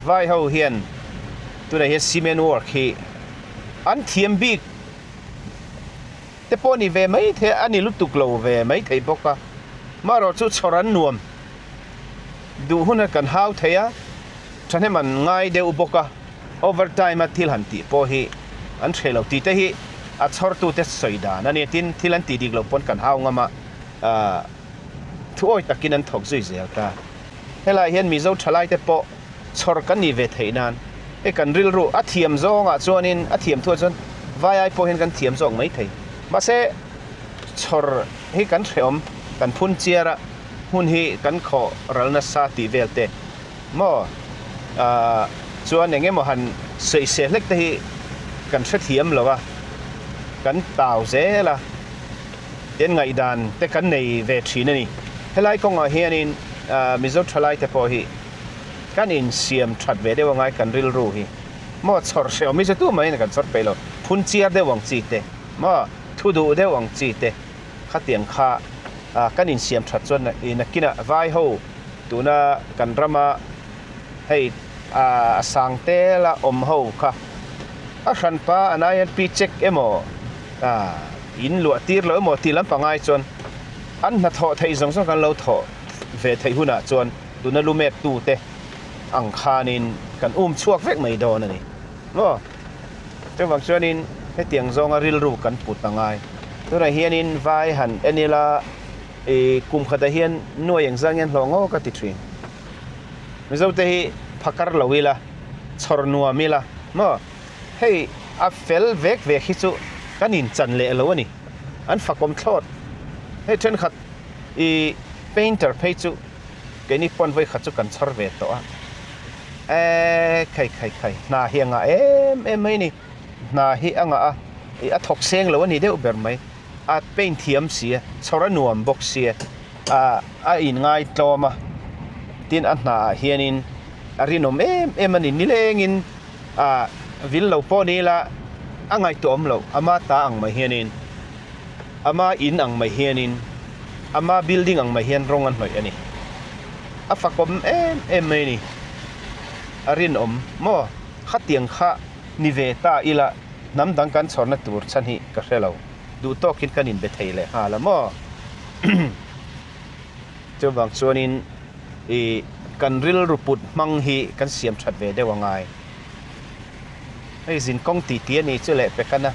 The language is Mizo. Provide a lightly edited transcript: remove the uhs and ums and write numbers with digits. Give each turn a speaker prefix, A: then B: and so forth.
A: Vai ho hian tunah hian cement work hi an thiam bik te pawh ni ve mai thei a, a ni lutuk lo ve mai thei bawk a, marawh chu chhawr an nuam duh hun a kan hau thei a, thahnem an ngai deuh bawk a, overtime a thil han tih pawh hi an hreh lo tih te hi a chhawrtute sawi dan a ni, tin thil an tih dik loh pawn kan hau ngam a, ahh thuawi takin an thawk zui zel ta. Helaiah hian Mizo thalaite pawh chhawr kan nih ve theih nan hei kan rilru a thiam zawngah chuanin a thiam thuah chuan vai ai pawh hian kan thiam zawk mai thei. Mahse chhawr hi kan hrehawm, kan phun chiar a, hmun hi kan khawh ral nasa tih vel te maw ah chuan eng emaw han sawisel hlek te hi kan hrethiam lo a, kan tau zel a. Tin ngaihdan te kan nei ve thin a ni. Helai kawngah hianin Mizo thalai te pawh hi kan insiam that ve deuh angai kan rilru hi. Maw chhawr hreh awm hi chu tu mahin kan chhawr peih lo. Phun chiar deuh ang chi te, maw thu duh deuh ang chi te khatiang kha kan insiam that chuan nakinah vai ho tuna kan rama hei a sang tela awm ho kha a hranpa an INP check emaw In luah tir loh emaw tih lampang ai chuan an hnathawh theih zawng zawng kan lo thawh ve theih hunah chuan tuna lu mek tute ang khanin kan um chhuak vek mai dawn a ni maw. Chuvang chuanin hetiang zawnga rilru kan put a ngai. Tunah hianin vai han en ila ih kum khatah hian nuai engzah nge an hlawh ngawk a ti thin. Mizote hi phakar lo ila chhawr nuam ila maw. Hei a fel vek vek hi chu kan inchan leh lo a ni. An fakawm thlawt. Hei thenkhat i painter phei chu keini pawn vawi khat chu kan chhawr ve tawh a. Eee khai khai khai hna hi a ngah em em mai a ni. Hna hi a ngah a, i a thawk seng lo a ni deuh ber mai. A paint thiam si a, chhawr a nuam bawk si a, a inngai tlawm a. Tin a hna ah hianin a rinawm em em a ni. Nilengin. Ah vil lo pawh ni ila a ngaihtuah awm loh ama ta ang mai hianin ama in ang mai hianin ama building ang mai hian rawng a hnawih a ni a fakawm em em mai a ni a rinawm maw khatiang kha ni ve ta ila hnam dang kan chhawrna tur chhan hi ka hre lo duh tawkin kan inbe thei leh nghal a maw chuvang chuanin. I kan rilru put hmang hi kan siam that ve deuh angai. Hei zin kawng titi a ni chu leh pek a na.